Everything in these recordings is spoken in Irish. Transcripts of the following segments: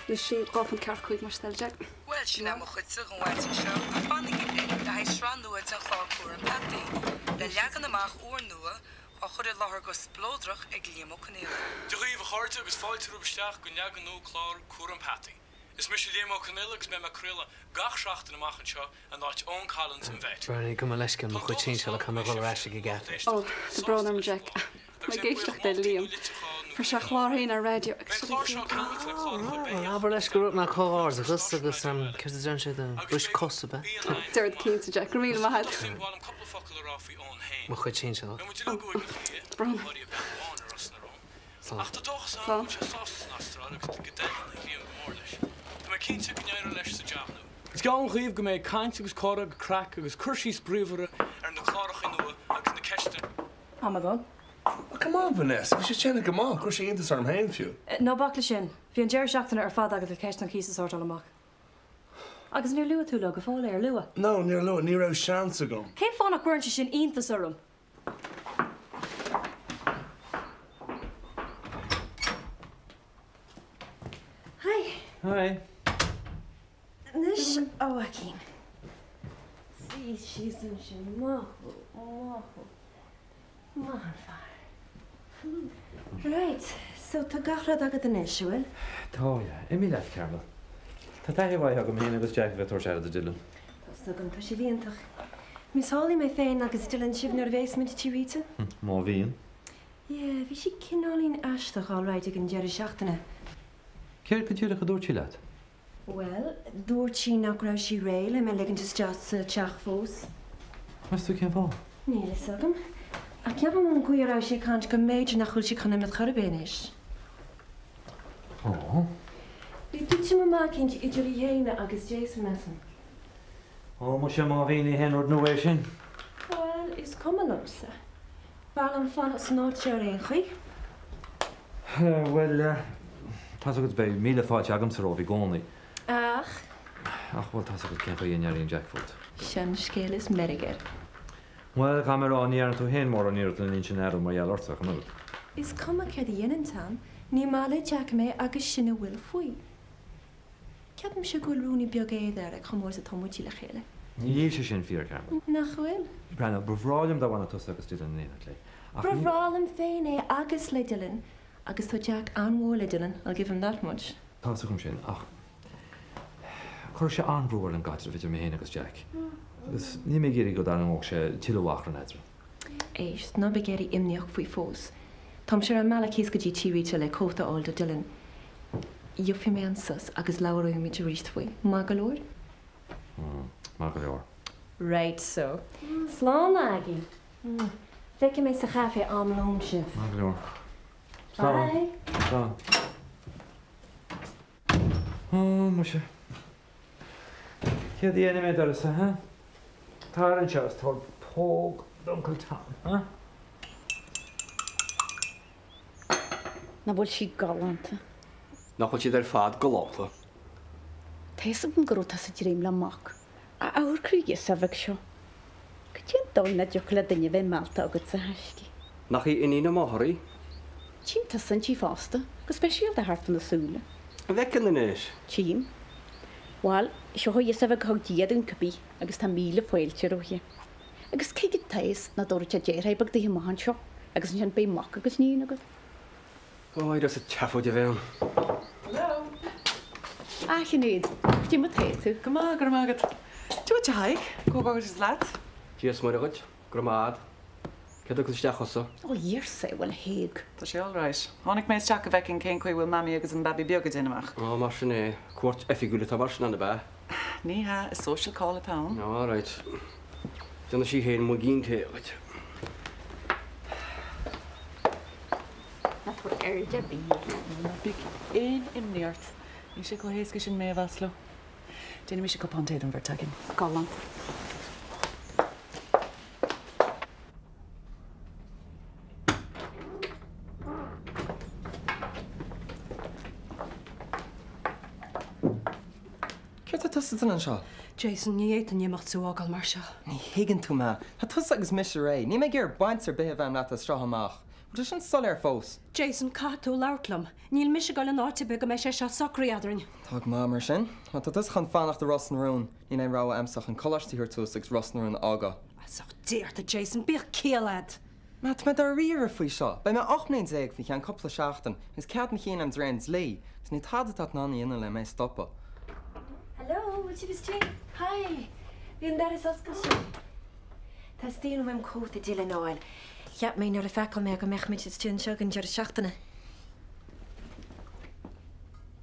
Anois sin £2.45 más toil Jack. Bhuel, sin é mo chuidse don mhaidin seo ach fanaigí linn le haghaidh sraith nua den chlár Cúram Peataí, le leagan amach úrnua, á chur i láthair go spleodrach ag Liam Ó Conghaile. Dia dhaoibh a chairde agus fáilte romhaibh isteach don leagan nua clár Cúram Peataí. Is mise Liam Ó Conghaile agus beidh mé ag craoladh gach seachtain amach anseo in áit Eoin Collins an Vet. Bernie, Gabh mo leithscéal, mo chuid sinsealach, caithfidh mé dhul ar ais ag an gcaife. Ó, tá brón orm Jack. Tá mé ag éisteacht le Liam. Fuair sé a chlár féin ar raidió agus sé ag Bhuel, abair leis go raibh mé comhghairdeachas agus céard a deireann siad, bris cos ab ea? Déarfad cinnte, Jack. Go raibh míle maith agat. Mo chuid sinsealach. Ó, tá brón orm. Slán. Slán. Is geallaim dhaoibh go mbeidh caint agus comhrá agus craic agus cur síos bríomhar ar na cláracha nua agus na ceisteanna. Amadán. Oh come on Vanessa, bhí sé déanta go maith, chuir sé iontas orm féin fiú. Ná bac leis sin. Bhí an deireadh seachtaine ar fad agat le ceist an chíos a sórtáil amach. Agus níor luaigh tú leo go fóill é, ar luaigh? No, níor luaigh, ní raibh seans agam. Cén fáth nach gcuireann sé sin iontas orm? Hi. Hi. Anois, a mhaicín. Suigh síos ansin. Maith thú, maith thú. Maith an fear. Right, so tá gach rud agat anois, an bhfuil? Tá, yeah. Imigh leat, Carmel. Tá taithí mhaith agam féin agus Jack a bheith ag tabhairt aire do Dylan. Tá's agam, tá sibh iontach. Míseálfaidh mé féin agus Dylan sibh nuair a bhéas muid tí Rita. Má bhíonn. Yeah, bhí sí cineáilín aisteach alright ag an deireadh seachtaine. Céard go díreach a dúirt sí leat? Bhuel, dúirt sí nach raibh sí réidh le mé a ligint isteach sa teach fós. Meas tú cén fáth? Níl fhios agam. Ach ceapaim ón gcaoi a raibh sí ag caint go mb'fhéidir nach bhfuil sí chun imeacht chor ar bith anois. Ó. Bhí titim amach eicínt idir í fhéin agus Jason, measaim. Ó, muise, má bhí, ní haon rud nua é sin. Bhuel, is cuma liomsa. B'fhearr liom fanacht san áit seo ar aon chaoi. Bhuel, tá's agat, beidh míle fáilte agamsa romhaibh i gcónaí. Ach? Ach, bhuel, tá's agat cén chaoi a n-éiríonn Jack fút. Sin scéal is meirg air. Bhuel, caithfidh mé a rá, ní dhearna tú féin mórán iarracht lena intinn a athrú mar gheall ortsa, ach an oiread. Is cuma céard a dhéanann Tom, ní maith le Jack mé agus sin a bhfuil faoi. Ceapaimse go bhfuil ruainnín beag éada air chomh mór is atá muid le chéile. Níl sé sin fíor, Carmel. Nach bhfuil? Breathnaigh, ba bhreá liom dá bhfanfadh tusa agus Dylan in éineacht léi, ach Ba ní. bhreá liom féin é agus le Dylan. Agus tá Jack an-mhór le Dylan, I'll give him that much. Tá's agam sin, ach chuirfeadh sé an-bhrú ar an gcaidreamh idir mé féin agus Jack. Agus níl mé ag iarraidh go dtarraingeodh sé tuilleadh achrainn eadrainn. Éist, ná bí ag éirí imníoch faoi fós. Táimse ar an mbealach thíos go dtí tí Rita le cóta a fháil do Dylan. Gheobhaidh mé an sos agus labhróimid arís faoi. Maith go leor? Maith go leor. Right so. Slán a Aggie. Feicfidh mé sa chaifé am lóin sibh. Maith go leor. Slán. Bye. Slán. Ó, muise. Céard a dhéanfaidh mé d'uireasa, huh? Tar anseo is tabhair póg d'Uncail Tom, huh? Nach bhfuil sí galánta? Nach bhfuil siad ar fad galánta? Tá fhios agam go raibh tusa ag dréim le mac. Ach amharc ar an ghirseach bheag seo. Cad é an dóigh nach dtiocfadh le duine a bheith meallta agatsa, a thaiscidh? Nach í iníon a máthar í? Tchím tusa inti fosta, go speisialta thart fá na súile. An bhfeiceann anois? Tchím. Bhail, seo í ghirseach bheag a thug Dia dúinn cibé, agus tá míle fáilte roimpi. Agus cé atá fhios nach dtabharfaidh sé deartháir beag daoithe amach anseo, agus ansin beidh mac agus iníon agat. Ó, éireos an tseafóid a bheith ann. Hello. A Shinéad, cad é mar tá tú? Go maith, go raibh maith agat. Dia dhuit a Thaidhg, comhghairdeas leat. Dia is Muire dhuit, go raibh maith a'd. Cé a thug isteach thusa? Ó, a Dhia-sa, bhuel a Thaidhg. Tá sé alright. Tháinig mé isteach go bhfeicfinn cén chaoi a bhfuil Mamaí agus an babaí beag ag déanamh amach. Ó, mar sin é. Cuairt oifigiúil atá mar sin ann, ab ea? Ní hea, is social call atá ann. Alright. Déanfaidh sí féin muigín tae dhuit. Ná tabhair aird ar bith air. Ná bíodh aon imní ort. Níl sé chomh héasca sin mé a mhaslú. Déanfaidh mise cupán tae don bheirt againn. Galánta. Céard tá tusa ag déanamh anseo? Jason, ní fhéadfainn imeacht 's tú a fhágáil mar seo. Ní thuigeann tú mé. Tá tusa agus mise réidh. Níl mé ag iarraidh baint ar bith a bheith agam leat as seo amach. Bhfuil sé sin soiléir fós? Jason, caithfidh tú labhairt liom. Níl mise ag dul in áit ar bith go mbeidh sé seo socraithe eadrainn. Tá go maith mar sin. Má tá tusa chun fanacht i Ros na Rún, níl aon rogha a'msa ach an coláiste a thabhairt suas agus Ros na Rún a fhágáil. As ucht Dé ort, a Jason, bíodh ciall a'd! Ma, tá mé dáiríre faoi seo. Beidh mé 18 mbliain faoi cheann cúpla seachtain, agus cead mo chinn a'm de réir an dlí, agus níl tada atá tú in ann a dhéanamh le mé a stopadh. Hello, bhfuil sibh istigh? Hi! Bhí an doras oscailte. Teastaíonn uaim cóta Dylan a fháil. Cheap mé nuair a phacáil mé go mbeadh muid istigh anseo don deireadh seachtaine.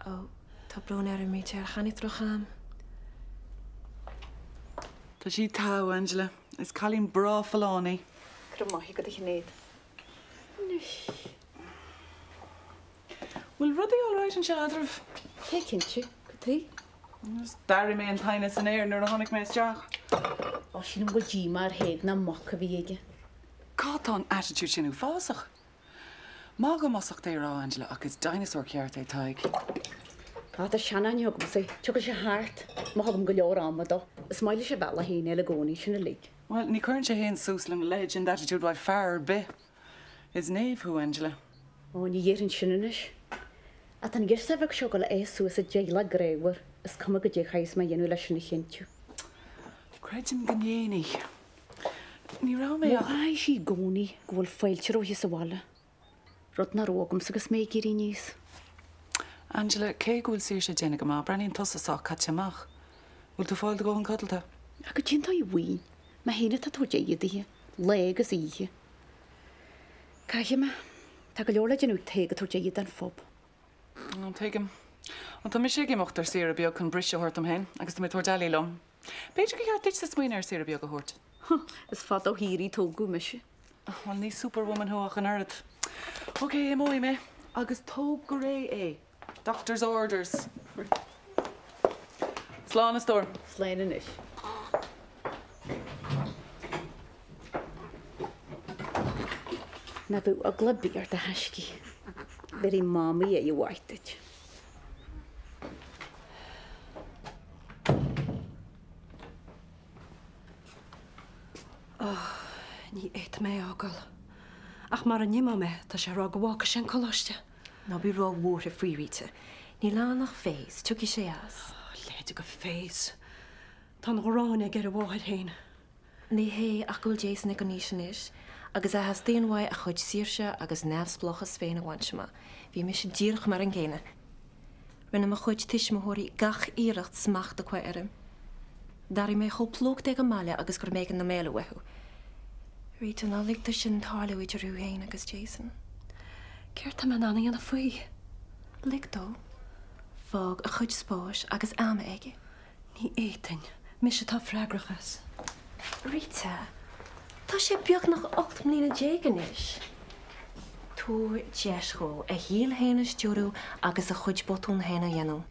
Ó, tá brón orm, Rita, ar tháinig droch-am? Tá sí togha, Angela. Is cailín breá folláin í. Go raibh maith agat, a Shinéad. Anois. Bhfuil rudaí alright anseo eadraibh? Cé cinnte, cad chuige? Just d'airigh mé an t-aighneas san aer nuair a tháinig mé isteach. Ó, sílim go bhfuil díomá ar Thadhg nach mac a bhí aige. Cá tá an attitude sin uafásach? Maith agam as ucht é a rá, Angela, ach is dinosaur ceart é Tadhg. Á, tá seanaithne agamsa air. Tiocfaidh sé thart má thugaim go leor ama dó. Is maith leis a bhealach féin a fháil i gcónaí, sin uilig. Bhuel, ní chuireann sé féin suas lena leithéid sin d'attitude uaidh fear ar bith. Is naomh thú, Angela. Ó, ní dhéarfainn sin anois. Ach tá an ghirseach bheag seo ag dul a fhás suas i dteaghlach grámhar, is cuma goidé a chaithfeas mé a dhéanamh leis sin a chinntiú. Creidim go ndéanfaidh. Ní raibh mé ach. Mhothaigh sí i gcónaí go bhfuil fáilte roimpi sa bhaile, rud nach raibh agamsa agus mé ag éirí aníos. Angela, cé go bhfuil Saoirse ag déanamh go maith, breathnaíonn tusa sách caite amach. Bhfuil tú ag fáil do dhóthain codlata? Ach goidé an dóigh a bhfaighinn? Mé féin atá ag tabhairt aire dithe, lá agus oíche. Caithfidh mé. Tá go leor le déanamh ag Tadhg ag tabhairt aire don phub. Tuigim. Bhuel, tá mise ag imeacht ar saoire beag chun briseadh a thabhairt dom féin agus tá mé ag tabhairt Ali liom. B'fhéidir gur cheart duitse smaoineamh ar saoire beag a thabhairt. Is fada ó shaoirí tógadh mise. Bhuel, ní superwoman thú ach an oiread. Ok, imeoidh mé. Agus tóg go réidh é. Doctor's orders. Slán, a stór. Slán anois. Ná bíodh eagla ar bith ort a thaiscidh. Bhéarfaidh Mamaí aire mhaith duit. Ó, ní fhéadfaidh mé é a fhágáil. Ach mara n-imeoidh mé, tá sé ag rá go bhfágfaidh sé an coláiste. Ná bí ró-bhuartha faoi, Rita. Níl ann ach phase. Tiocfaidh sé as. A leithéid de phase. Tá an ghráin aige ar a mháthair féin. Ní hé ach go bhfuil Jason ag an aois anois agus a theastaíonn uaidh a chuid saoirse agus neamhspleáchas féin a bhaint amach. Bhí mise díreach mar an gcéanna. Rinne mo chuid tuismitheoirí gach iarracht smacht a chur orm. D'éirigh mé chomh plúchta ag an mbaile agus gurbh éigean dom éalú uathu. Rita, ná lig do sin tarlú idir thú féin agus Jason. Céard tá mé in ann a dhéanamh faoi? Lig dó. Fág a chuid spáis agus ama aige. Ní fhéadfainn. Mise atá freagrach as. Rita, tá sé beagnach 18 mbliana anois. Tabhair deis dhó a shaol féin a stiúradh agus a chuid botún féin a dhéanamh.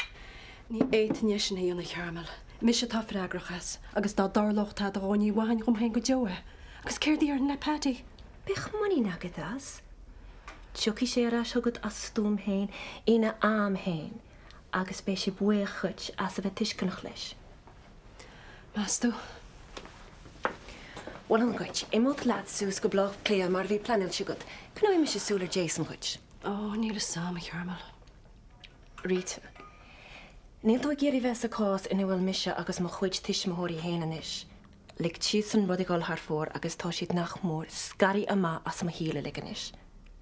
Ní fhéadfainn é sin a dhéanamh, a Charmel. Mise atá freagrach as, agus dá dtarlódh tada dhó ní mhaithfinn dhom féin go deo é. Agus céard a dhéarfainn le Paddy? Bíodh muinín agat as. Tiocfaidh sé ar ais chugat as a stuaim féin, ina am féin, agus beidh sé buíoch dhuit as a bheith tuisceanach leis. Meas tú? Bhuel, an dhuit, imeacht leat suas go Baile Átha Cliath mar a bhí pleanáilte agat. Coinneoidh mise súil ar Jason dhuit. Ó, níl fhios a'm, a Charmel. Rita, níl tú ag iarraidh bheith sa cás ina bhfuil mise agus mo chuid tuismitheoirí féin anois. Lig siadsan rud ag dul thar fóir agus tá siad nach mór scartha amach as mo shaol uilig anois.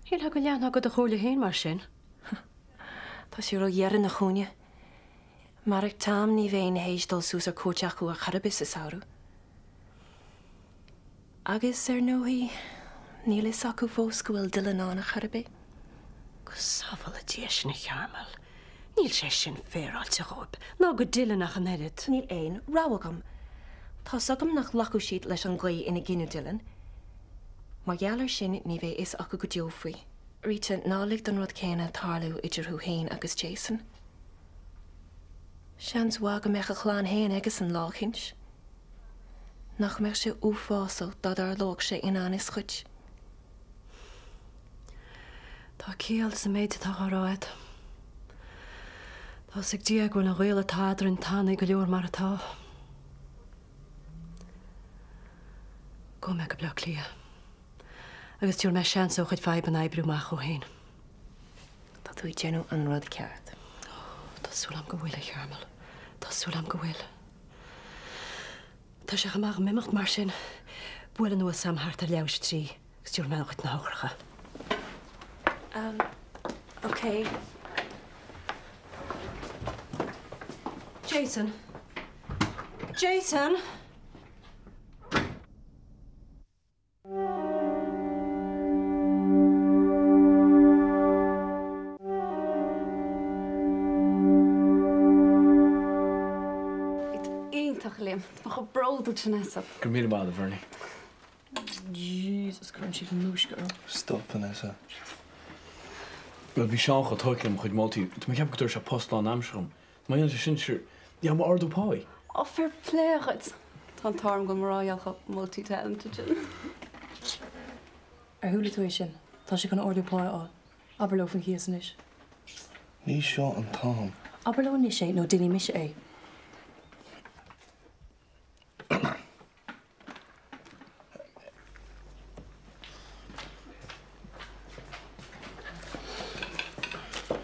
Shílfeá go leanfá de do chomhairle féin mar sin. Tá sé ródheireanach a chúinne. Marach Tom ní bheinn théis dul suas ar cuairt acu ar chor ar bith sa samhradh. Agus, ar ndóigh, níl fhios acu fós go bhfuil Dylan ann ar chor ar bith. Go sábhála Dia sinn, a Charmel. Níl sé sin féaráilte dhóibh, ná go Dylan ach an oiread. Níl aon rogha agam. Tá's agam nach nglacfaidh siad leis an gcaoi ina gcinneadh Dylan. Mar gheall air sin ní bheidh fhios acu go deo faoi. Rita, ná lig don rud céanna tarlú idir thú féin agus Jason. Seans mhaith go mbeadh a chlann féin aigesan lá eicínt. Nach mbeadh sé uafásach dá dtarlódh sé i ngan fhios dhuit? Tá ciall sa méid atá á rá agat. Tá's ag Dia go bhfuil an gaol atá eadrainn tanaí go leor mar atá. Gabhfaidh mé go Bleá Cliath. Agus tabharfaidh mé seans dó a chuid fadhbanna a oibriú amach dhó féin. Tá tú ag déanamh an rud ceart. Ó, tá súil agam go bhfuil, a Chearmail. Tá súil agam go bhfuil. Tá sé chomh maith dhom imeacht mar sin. Buail anuas a'm thart ar leathuair théis a 3 agus tabharfaidh mé dhuit na heochracha. Um, ok. Jason. Jason! Iontach, Liam. Tá mé chomh bródúil sin asat. Go raibh míle maith agat, a Bhernie. Jesus, cuireann siad múisce orm. Stop, Vanessa. Bhuel, bhí Seán chomh tógtha le mo chuid moltaí. Tá mé ag ceapadh go dtabharfaidh sé post lánaimseartha dhom. Má dhéanann sé sin, sure, gheobhaidh mé ardú páí. Ó, fair play dhuit. Tá an t-ádh orm go bhfuil mo rogha chomh multi-talented sin. Ar chuala tú é sin? Tá sé chun ardú pá a fháil. Abair leo faoin chíos anois. Ní seo an t-am. Abair leo anois é nó déanfaidh mise é.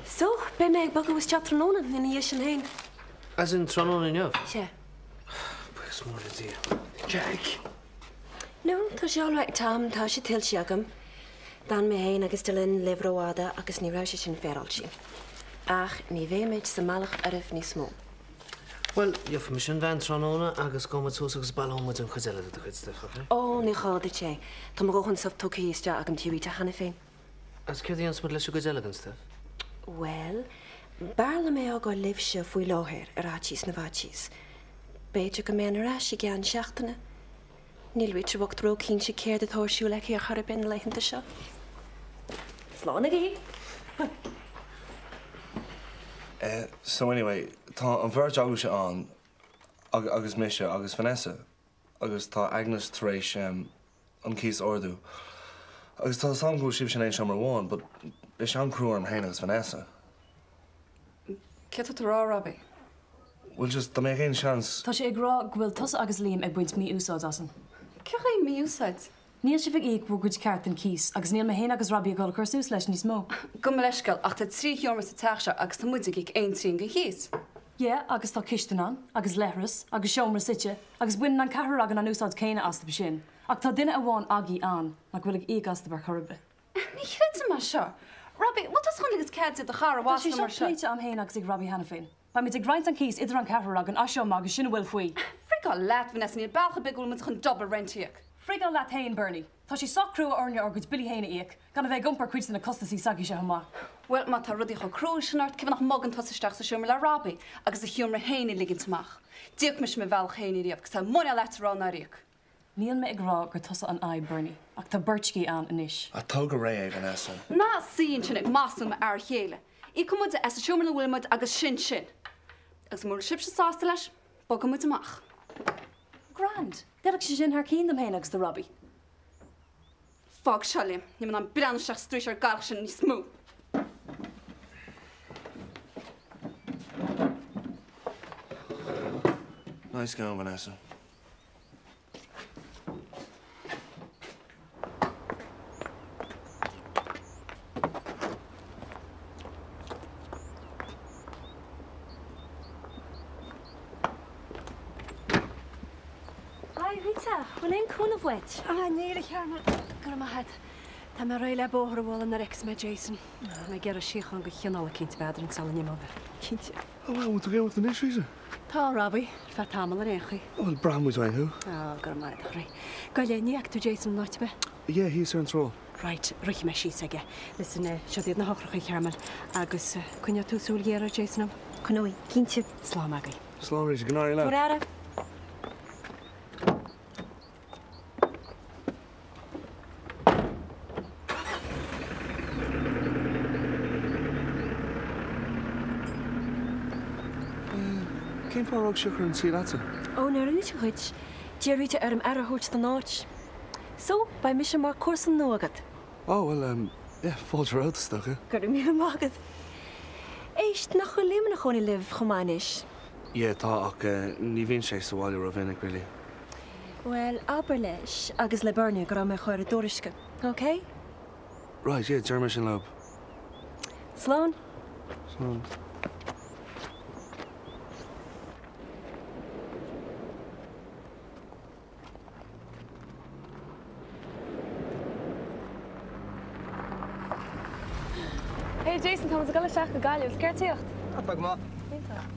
So, beidh mé ag bogadh isteach tráthnóna ina dhiaidh sin féin. As in tráthnóna inniu? Sea. Buíochas mór le Dia. Jack! No, tá sé alright Tom, tá sé tuillte agam. D'fhan mé féin agus Dylan libh rófhada agus ní raibh sé sin féaráilte. Ach ní bheimid sa mbealach oraibh níos mó. Bhuel, gheobhaidh mise an veain tráthnóna agus gabhfaidh muid suas agus baileoidh muid an chuid eile de do chuid stuif, ok? Ó, ní gá duit é. Tá mo dhóthain stuif tugtha isteach agam tí Rita cheana féin. Agus céard a dhéanfas muid leis an gcuid eile den stuif? Bhuel, b'fhearr liom é a fhágáil libhse faoi láthair, ar fhaitíos na bhfaitíos. B'fhéidir go mbeinn ar ais i gceann seachtaine. Níl Rita bhocht róchinnte céard atá ar siúl aici ar chor ar bith na laethanta seo. Slán agaibh! So anyway, tá an bheirt agaibhse ann agus mise agus Vanessa agus tá Agnes tar éis an cíos a ardú. Agus tá a fhios agam go bhfuil sibhse in aon seomra amháin but beidh sé an-crua orm féin agus Vanessa. Céard tá tú a rá, Robbie? Bhuel just, dá mbeadh aon seans. Tá sé ag rá go bhfuil tusa agus Liam ag baint mí-úsáid asainn. Cén chaoi mí-úsáid? Níl sibh ag íoc bhur gcuid ceart den cíos agus níl mé féin agus Robbie ag dul a cur suas leis níos mó. Gabh mo leithscéal ach tá 3 sheomra sa teach seo agus tá muid ag íoc aon trian den chíos. Yeah, agus tá cistin ann, agus leithreas, agus seomra suite, agus baineann an ceathrar againn an úsáid céanna astu sin, ach tá duine amháin agaibh ann nach bhfuil ag íoc astu ar chor ar bith. Ní chreidim é seo. Robbie, bhfuil tusa chun ligean cead di do chara a Tá sé mhaslú seo mar seo? pléite a'm féin agus ag Robbie cheana féin. Beimid ag roinnt an cíos idir an ceathrar againn as seo amach agus sin a bhfuil faoi. Frigáil leat, Vanessa, níl bealach ar bith go bhfuil muid chun double rent a íoc. Frigáil leat féin, Bernie. Tá sé sách crua orainne ár gcuid billí féin a íoc, gan a bheith ag iompar cuid de na costasaí s'agaibhse chomh maith. Bhuel, má tá rudaí chomh crua sin ort, cén fáth nach mbogann tusa isteach sa seomra le Robbie agus a sheomra féin a ligint amach? D'íoc mise mo bhealach féin ariamh agus tá muineál agat a rá nár íoc. Níl mé ag rá gur tusa an fhadhb, Bernie, ach tá beirt agaibh ann anois. Ah, tóg go réidh é, Vanessa. Ná suí ansin ag maslú m'fhear chéile. Íocfaidh muid as an seomra ina bhfuil muid agus sin sin. Agus mura bhfuil sibhse sásta leis, bogfaidh muid amach. Grand. D'fhéadfadh sé sin thar cionn dom féin agus do Robbie. Fág seo, Liam. Níl mé in ann breathnú isteach sa straois ar an gcailleach sin níos mó. Nice going, Vanessa. Hi Rita, bhfuil aon cúnamh uait? Ah, níl a Chearmail, go raibh maith agat. Tá mé réidh le bóthar a bhualadh nuair a fheicfeas mé Jason. Tá mé ag iarraidh síocháin de chineál eicínt a bheith eadrainn sula n-imeoidh mé. Cinnte. Oh wow, bhfuil tú ag imeacht anois, Rita? Tá, Robbie, ar feadh tamaill ar aon chaoi. Bhuel, braithfidh muid uainn thú. Á, go raibh maith agat, a chroí. Gabh i leith, ní fhaca tú Jason in áit ar bith? Yeah, thíos ar an trá. Right, rithfidh mé síos aige. Listen, siod iad na heochracha, a Chearmail, agus coinneoidh tú súil ghéar ar Jason dom? Coinneoidh, cinnte. Slán agaibh. Slán, Rita, go n-éirí leat. Tabhair aire. Cén fáth ar thug siocair an tí leatsa? Ó, nár inis dhuit, d'iarr Rita orm aire a thabhairt don áit. So, beidh mise mar comharsan nua agat. Ó, bhuel, em, yeah, fáilte romhat, is dócha. Go raibh míle maith agat. Éist, nach bhfuil Liam ina chónaí libh chomh maith anois? Yeah, tá, ach eh, ní bhíonn sé sa bhaile rómhinic, really. Bhuel, abair leis agus le Bernie go raibh mé chomh ar a dtuairisce, ok? Right, yeah, déarfaidh mé sin leo. Slán. Slán. Hey Jason, tá muid ag dul isteach go Gaillimh, is ceart tíocht? Tá go maith. Iontach.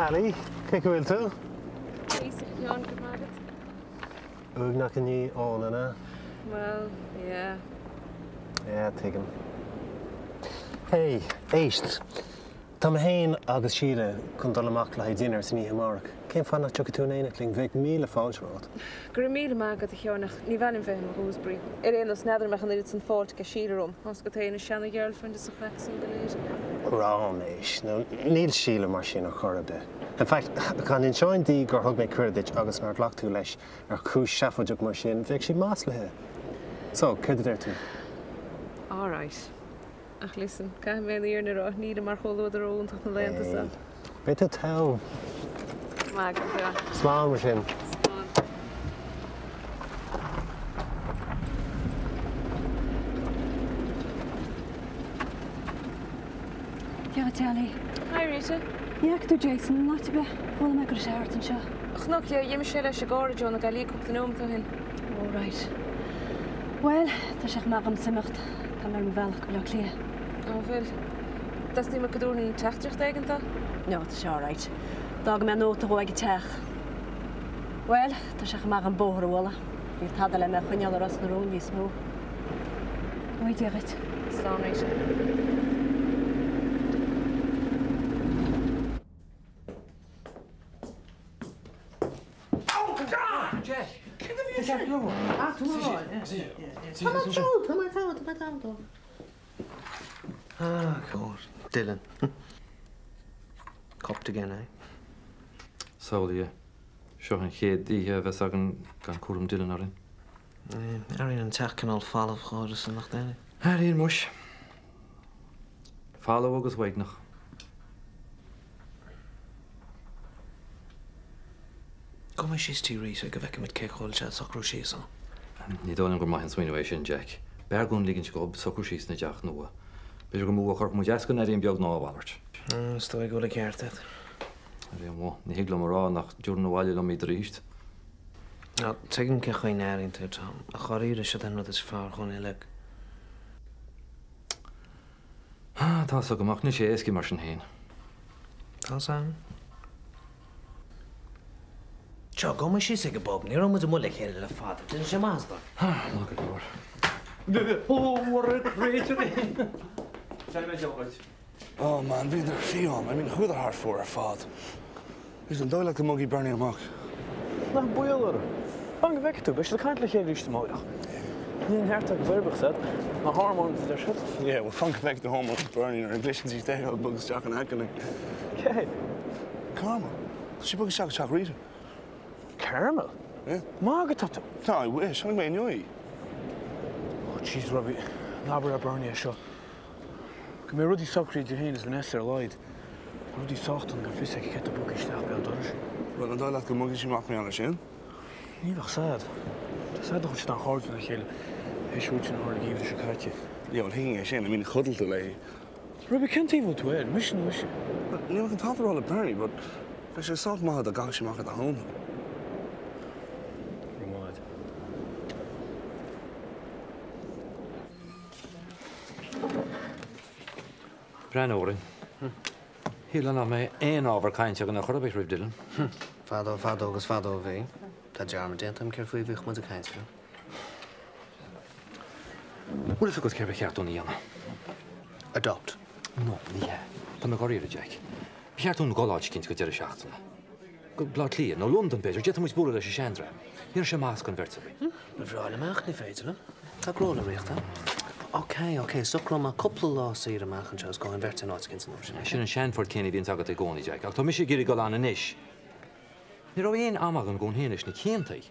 Ali, cén chaoi a bhfuil tú? Jason, Sheáin, go raibh maith agat. Uaigneach i ndiaidh Eoin, an ea? Bhuel, yeah. Yeah, tuigim. Hey, éist. Tá mé féin agus Síle chun dul amach le haghaidh dinnéir san oíche amárach. Cén fáth nach dtiocfaidh tú in éineacht linn? Bheadh míle fáilte romhat. Go raibh míle maith agat, a Sheáin, ach ní mhaith liom bheith i mo ghooseberry. Ar aon nós, n'fheadar an mbeadh an oiread san fáilte ag Síle romham, tá's agat féin, a seana-girlfriend is an chraic san go léir. Ráiméis. No, níl Síle mar sin ar chor ar bith. In fact, dá n-inseoinn di gur thug mé cuireadh duit agus nár ghlac tú leis ar chúis seafóideach mar sin, bheadh sí maslaithe. So, céard a deir tú? Alright. Ach listen, caithfidh mé an fhírinne a rá, nílim mar chomhluadar ró-iontach na laethanta seo. Hey, beidh tú togha. Maith agat. Slán mar sin. Slán. Dia dhuit, Ali. Hi Rita. Ní fhaca tú Jason in áit ar bith? Chuala mé go raibh sé thart anseo. Chonac, yeah, d'imigh sé leis an gcarr i dtreo na Gaillimhe cúpla nóiméad ó shin. Oh right. Bhuel, tá sé chomh maith dhomsa imeacht. Tá mé ar mo bhealach go Baile Átha Cliath. Ó, bhfuil. Dteastaíonn uait go dtabharfainn teachtaireacht éigin dó? No, tá sé alright. D'fhág mé nóta dhó ag an teach. Bhuel, tá sé chomh maith dhom bóthar a bhualadh. Níl tada le mé a choinneáil ar Ros na Rún níos mó. Go Dia dhuit. Slán, Rita. Ah, God, Dylan. Copped again, eh? Samhlaigh é. Seo an chéad oíche a bheas againn gan cúram Dylan orainn. Airíonn an teach cineál folamh chomh huireasa, nach n-airíonn? Airíonn muis. Folamh agus uaigneach. Gabhfaidh mé síos tí Rita go bhfeicfidh muid cé chaoi a bhfuil sé ag socrú síos ann. Ní dóigh liom gur maith an smaoineamh é sin, Jack. B'fhearr dúinn ligint dhób socrú síos ina dteach nua. B'fhéidir gur mó a chuirfeadh muid as don airín beag ná a mhalairt. Is dóigh go bhfuil an ceart agat. Ar aon mhodh, ní thig liom a rá nach dtiúrfainn abhaile liom iad arís. Tuigim cén chaoi a n-airíonn tú, Tom, ach dháiríre, siod é an rud is fearr dhúinn uilig. Tá's agam, ach níl sé éasca mar sin féin. Tá's a'm. Seo, gabhfaidh mé síos ag an bpub, ní raibh muid amuigh le chéile le fada, déanfaidh sé maitheas dom. Maith go leor. Ó, mura créatúr é! Oh man, bhíodar fiáin, I mean chuadar thar fóir ar fad. Is an dóigh leat go mbogfaidh Bernie amach? Nach baol orthu. Fan go bhfeicfidh tú, beidh siad ag caint le chéile arís amárach. Níl an ceart ag Beirbach said. Na hormones a deir siad. Yeah, well fan go bhfeicfidh tú hormones Bernie nuair a gcloiseann sí David ag bogadh isteach in aice linn. Cé? Carmel. Tá sí ag bogadh isteach i teach Rita. Carmel? Yeah. Magadh atá tú. No, I wish. Chonaic mé inniu í. Oh jeez, Robbie. Ná abair le Bernie é seo. Go mbeidh rudaí socraithe idir féin is Vanessa ar a laghad. Tá rudaí sách dona gan fios aici cé atá bogtha isteach béal dorais. Bhuel, an dóigh leat go mbogfaidh sí amach mar gheall air sin? Ní bheadh sad. Tá sad nach bhfuil siad an-chairdiúil lena chéile théis an rud sin a tharla an geimhreadh seo caite. Yeah, bhuel, thuigfinn é sin. I mean, chodail tú léi. Robbie, cén taobh a bhfuil tú air? Mise nó ise? Bhuel, níl mé chun tada a rá le Bernie, but bheadh sé sách maith dá gcaithfeadh sí amach ar do shon. Go raibh maith agat. Breathnaigh orainn. Shílfeá nach mbeadh aon ábhar cainte againn ar chor ar bith roimh Dylan. Fadó, fadó agus fadó a bhí. Tá dearmad déanta agam céard faoi a bhíodh muid ag caint fiú. Bhfuil fhios agat céard ba cheart dúinn a dhéanamh? Adopt. No, ní hea. Tá mé dháiríre, Jack. Ba cheart dúinn dul áit eicínt go deireadh seachtaine. Go Baile Átha Cliath, nó Londain, b'fhéidir. D'fhéadfadh muid bualadh leis an seandream. Dhéanfadh sé maitheas don bheirt againn. Ba bhreá liom ach ní féidir liom. Tá gnó le reáchtáil. Ok, ok, socróidh mé cúpla lá saoire amach anseo is gabhfaidh an bheirt in áit eicínt san uair sin. Sin an seanphort céanna a bhíonns agat i gcónaí, Jack, ach tá mise ag iarraidh dul ann anois. Ní raibh aon am againn dhúinn féin leis na ciantaí,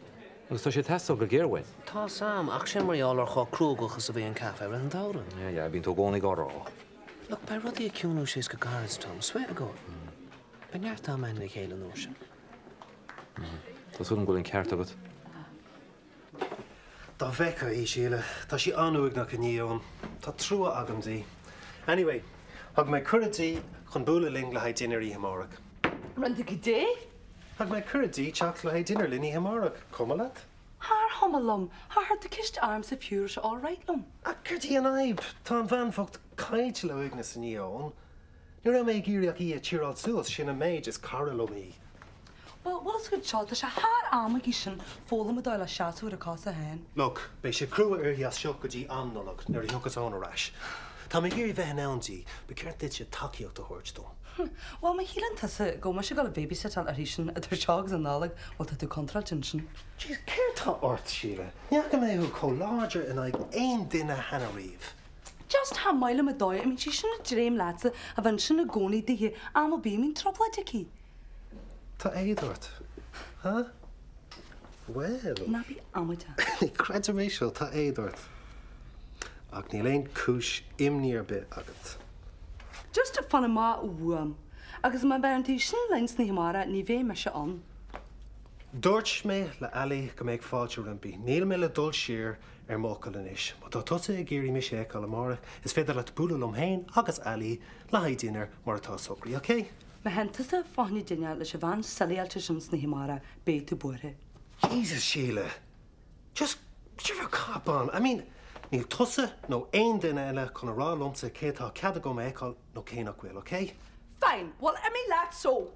agus tá sé ag teastáil go géar uainn. Tá 's a'm, ach sin mar gheall ar chomh cruógach is a bhí an caife i rith an tsamhraidh. Yeah, yeah, bíonn tú i gcónaí á rá. Look, beidh rudaí ag ciúnú síos go gairid, Tom, swear to God. Beidh neart am againn le chéile an uair sin. Tá súil agam go bhfuil an ceart agat. Dá bhfeicfeá í, Síle, tá sí an-uaigneach i ndiaidh Eoin. Tá trua agam di. Anyway, thug mé cuireadh di chun bualadh linn le haghaidh dinnéir oíche amárach. Rinne tú goidé? Thug mé cuireadh di teacht le haghaidh dinnéir linn oíche amárach. Cuma leat? Thar chuma liom. Thar do ceist ormsa fiú raibh sé alright liom. Ach céard í an fhadhb? Tá an bhean bhocht caillte le uaigneas i ndiaidh Eoin. Ní raibh mé ag iarraidh ach í a cheeráil suas, sin an méid, is cara liom í. Bhuel, bhfuil a fhios agat seo, tá sé thar am aici sin foghlaim an dóigh le seasamh ar a cosa féin. Look, beidh sé crua uirthi as seo go dtí am Nollag, nuair a thiocfas Eoin ar ais. Tá mé ag iarraidh bheith in ann di, ba cheart duitse tacaíocht a thabhairt dom. Bhuel, má shíleann tusa go bhfuil mise ag dul a babysitteáil uirthi sin idir seo agus an Nollaig, bhuel, tá tú contráilte ansin. Jeez, céard tá ort, Síle? Ní fhaca mé thú chomh láidir in aghaidh aon duine cheana riamh. Just cha maith liom an dóigh a mbíonn sí sin ag dréim leatsa a bheith ansin i gcónaí dithe am ar bith a mbíonn trioblóid aici. Tá éad ort. Huh? Bhuel. Ná bí amaideach. Ní chreidim é seo, tá éad ort. Ach níl aon chúis imní ar bith agat. Just fan amach uaim. Agus má bheireann tú sin linn san oíche amárach, ní bheidh mise ann. Dúirt mé le Ali go mbeadh fáilte roimpi. Níl mé le dul siar ar m'fhocal anois. Má tá tusa ag iarraidh mise a fheiceáil amárach, is féidir leat bualadh liom féin agus Ali le haghaidh dinnéir mar atá socraithe, ok? Má théann tusa fá choinne dinnéir leis an bhean silíáilte sin san oíche amárach, beidh tú buartha. Jesus, Síle! Just give a cop on! I mean, níl tusa nó aon duine eile chun a rá liomsa cé atá cead agam a fheiceáil nó cé nach bhfuil, ok? Fine, bhuel imigh leat so!